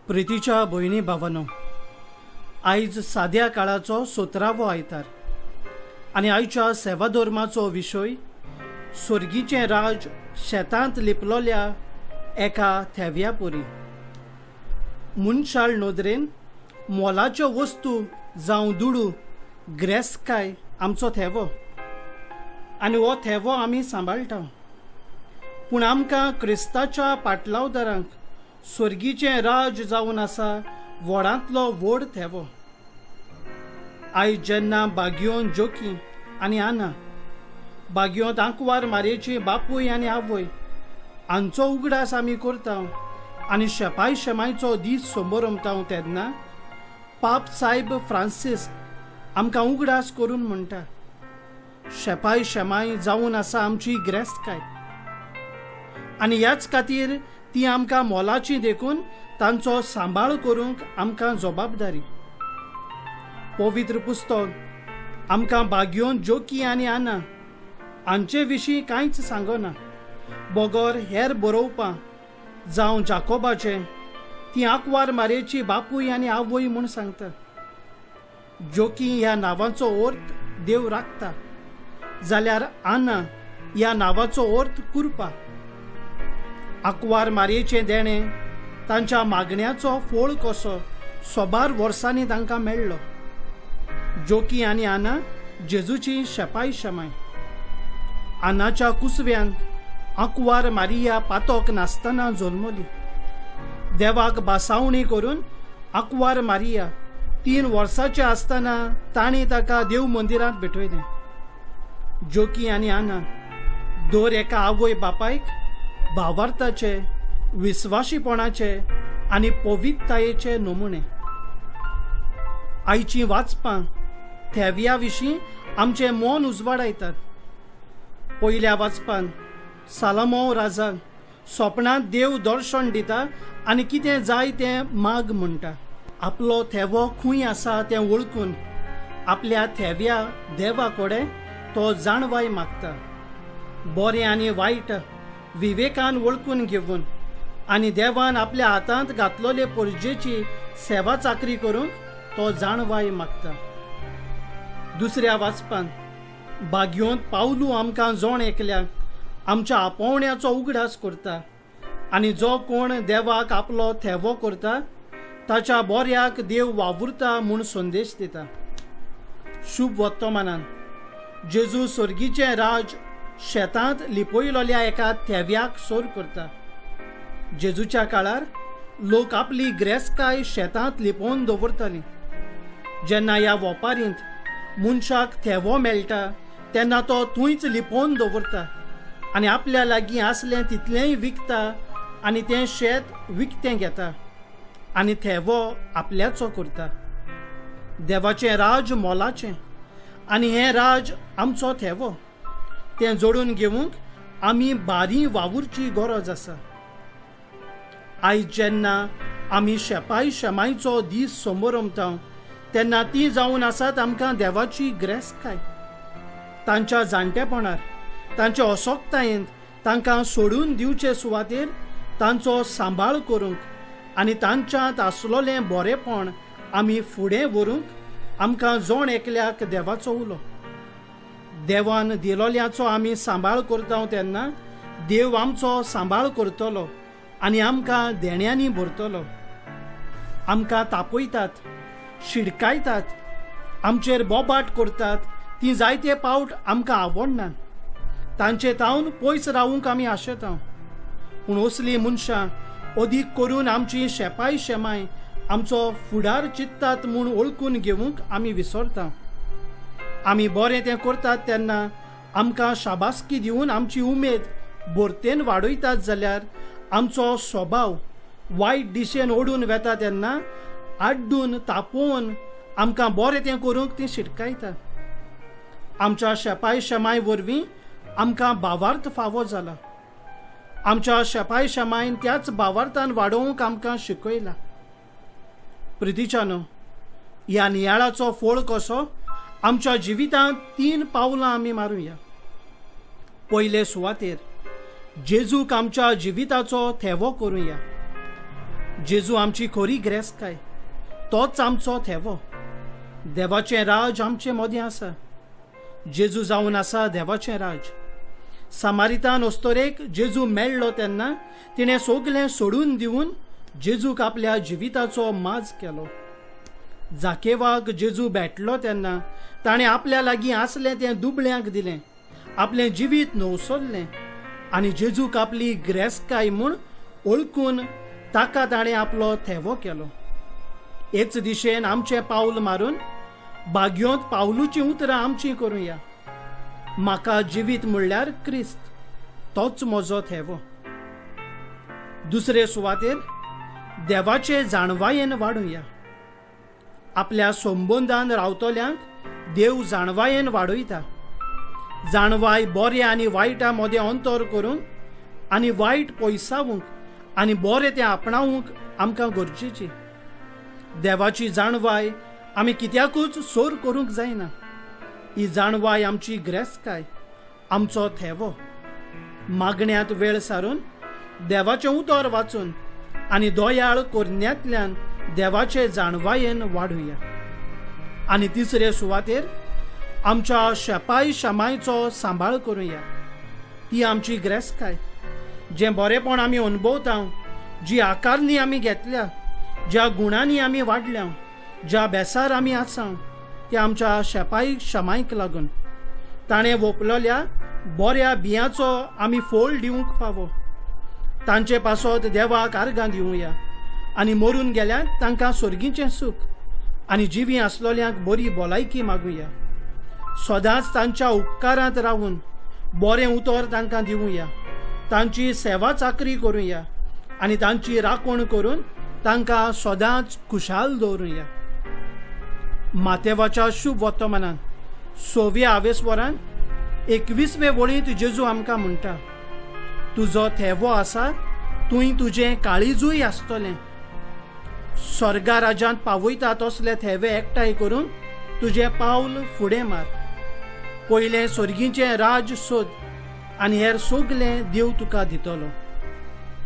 प्रितीच्या भयणी भावानो, आयज साद्या काळाचो 17वो आयतार आनी आयच्या सेवाधर्माचो विशय सोर्गीचें राज शेतांत लिपलोल्या एका थेव्या पुरी. मनशाळ नदरेन मोलाच्यो वस्तू जावं दुडू ग्रेसकाय आमचो थेवो आनी हो थेवो आमी सांबाळटा, पूण आमकां क्रिस्ताच्या पाटलावदारांक सोर्गीचें राज जावन आसा व्हडांतलो व्हड थेवो. आयज जेन्ना बागियोन जोकी आनी आना, बागियोंत आंकवार मारयेची बापूय आनी आवय हांचो उगडास आमी करता आनी शेपाय शेमायचो दीस सोंबरमता, तेन्ना पाप सायब फ्रांसीस आमकां उगडास करून म्हणटा, शेपाय शेमाय जावन आसा आमची ग्रेस्तकाय आनी ह्याच खातीर ती आमकां मोलाची, देखून तांचो सांबाळ करूंक आमकां जबाबदारी. पवित्र पुस्तक आमकां बागियोन जोकी आनी आना हांचे विशीं कांयच सांगना, बगर हेर बरोवपां जावं जाकोबाचें ती आंकवार मारयेची बापूय आनी आवय म्हूण सांगता. जोकी ह्या नांवाचो अर्थ देव राखता, जाल्यार आना ह्या नांवाचो अर्थ कुरपा. आंकवार मारयेचें देणें तांच्या मागण्याचो फोळ कसो सोबार वर्सांनी तांकां मेळ्ळो. जोकी आनी आना जेजूची शेपाय शेमाय. आनाच्या कुसव्यान आंकवार मारिया पातोक नासतना जल्मली. देवाक बासावणी करून आंकवार मारिया 3 वर्साचे आसतना तांणी ताका देव मंदिरांत भेटयलें. जोकी आनी आना दर एका आवय बापायक भावार्थाचे, विस्वाशीपणाचे आनी पवित्रतायेचे नमुने. आयचीं वाचपां थेव्या विशीं आमचें मन उजवाडायतात. पयल्या वाचपान सालमो राजा सोपणांत देव दर्शन दिता आनी कितें जाय तें माग म्हणटा. आपलो थेवो खूंय आसा तें वळखून आपल्या थेव्या देवा कडेन तो जाणवाय मागता. बरें आनी वायट विवेकान वळखून घेवन आनी देवान आपल्या हातांत घातलोले परजेची सेवा चाकरी करूंक तो जाणवाय मागता. दुसऱ्या वाचपान बागयोंत पावलू आमकां जोण एकल्याक आमच्या आपोवण्याचो उगडास करता आनी जो कोण देवाक आपलो थेवो करता ताच्या बोऱ्याक देव वावुरता म्हूण संदेश दिता. शुभ वर्तमानान जेजू सोर्गीचें राज शेतांत लिपयलोल्या एका थेव्याक सोर करता. जेजूच्या काळार लोक आपली ग्रेसकाय शेतांत लिपोवन दवरताली. जेन्ना ह्या वोपारींत मनशाक थेवो मेळटा तेन्ना तो थंयच लिपोवन दवरता आनी आपल्या लागीं आसलें तितलेंय विकता आनी तें शेत विकतें घेता आनी थेवो आपल्याचो करता. देवाचें राज मोलाचें आनी हें राज आमचो थेवो, तें जोडून घेवंक आमी बारी वावुरची गरज आसा. आयज जेन्ना आमी शेपाय शेमायचो दीस समोरमता तेन्ना ती जावन आसात आमकां देवाची ग्रेसकाय. तांच्या जाणटेपणार, तांच्या असोक्तायेंत तांकां सोडून दिवचे सुवातेर तांचो सांबाळ करूंक आनी तांच्यांत आसलोलें बरेंपण आमी फुडें व्हरूंक आमकां जोण एकल्याक देवाचो उलो. देवान दिलोल्याचो आमी सांबाळ करता तेन्ना देव आमचो सांबाळ करतलो आनी आमकां देण्यांनी भरतलो. आमकां तापयतात, शिडकायतात, आमचेर बोबाट करतात, ती जायते पावट आमकां आवडनात. तांचे तावन पयस रावूंक आमी आशेता, पूण असलीं मनशां अदीक करून आमची शेपाय शेमाय आमचो फुडार चित्तात म्हूण वळखून घेवंक आमी विसरता. आमी बरें तें करतात तेन्ना आमकां शाबासकी दिवन आमची उमेद भरतेन वाडयतात, जाल्यार आमचो स्वभाव वायट दिशेन ओडून वेता तेन्ना आड्डून तापोवन आमकां बरें तें करूंक ती शिटकायता. आमच्या शेपाय शेमाय वरवीं आमकां भावार्थ फावो जाला. आमच्या शेपाय शेमायन त्याच भावार्थान वाडोवंक आमकां शिकयला. प्रितीच्यानो, ह्या नियाळाचो फोळ कसो आमच्या जिवितांत 3 पावलां आमी मारुया. पयले सुवातेर जेजूक आमच्या जिविताचो थेवो करुया. जेजू आमची खोरी ग्रेस्तकाय, तोच आमचो थेवो. देवाचें राज आमचे मदें आसा. जेजू जावन आसा देवाचें राज. सामारितान अस्तोरेक जेजू मेळ्ळो तेन्ना तिणें सगलें सोडून दिवन जेजूक आपल्या जिविताचो माज केलो. जाकेवाक जेजू भेटलो तेन्ना ताणें आपल्या लागीं आसलें तें दुबळ्यांक दिलें, आपलें जिवीत नवसरलें आनी जेजूक आपली ग्रेस्तकाय म्हूण ओळखून ताका ताणें आपलो थेवो केलो. हेच दिशेन आमचें पावल मारून बागयोंत पावलूचीं उतरां आमचीं करुया. म्हाका जिवीत म्हणल्यार क्रिस्त, तोच म्हजो थेवो. दुसरे सुवातेर देवाचे जाणवायेन वाडुया. आपल्या संबंदान रावतल्यांक देव जाणवायेन वाडयता. जाणवाय बरें आनी वायटा मदें अंतर करूंक आनी वायट पयसावूंक आनी बरें तें आपणावूंक आमकां गरजेची. देवाची जाणवाय आमी कित्याकूच सोर करूंक जायना. ही जाणवाय आमची ग्रेस्तकाय, आमचो थेवो. मागण्यांत वेळ सारून देवाचें उतर वाचून आनी दोयाळ कोरण्यांतल्यान देवाचे जाणवायेन वाडुया. आनी तिसरे सुवातेर आमच्या शेपाय शमायचो सांबाळ करुया. ती आमची ग्रेस्तकाय. जें बरेंपण आमी अणभवता, जी आकारणी आमी घेतल्या, ज्या गुणांनी आमी वाडल्या, ज्या बेसार आमी आसा, ते आमच्या शेपाय शमायक लागून. ताणें वोपलेल्या बऱ्या बियांचो आमी फोल दिवंक फावो. तांचे पासत देवाक आर्गां दिवया आनी मरून गेल्यार तांकां सोर्गीचें सूख आनी जिवीं आसलोल्यांक बरी भलायकी मागुया. सदांच तांच्या उपकारांत रावून बरें उतर तांकां दिवया, तांची सेवा चाकरी करुया आनी तांची राखण करून तांकां सदांच खुशाल दवरुया. मातेवाच्या शुभ वर्तमानान सव्या आवेस्वरान 21वे वळींत जेजू आमकां म्हणटा, तुजो थेवो आसा तूंय तुजें काळीजूय आसतलें. स्वर्गा राजांत पावयता तसले थेवे एकठांय करून तुजें पावल फुडें मार. पयलें स्वर्गीचें राज सोद आनी हेर सगलें देव तुका दितलो.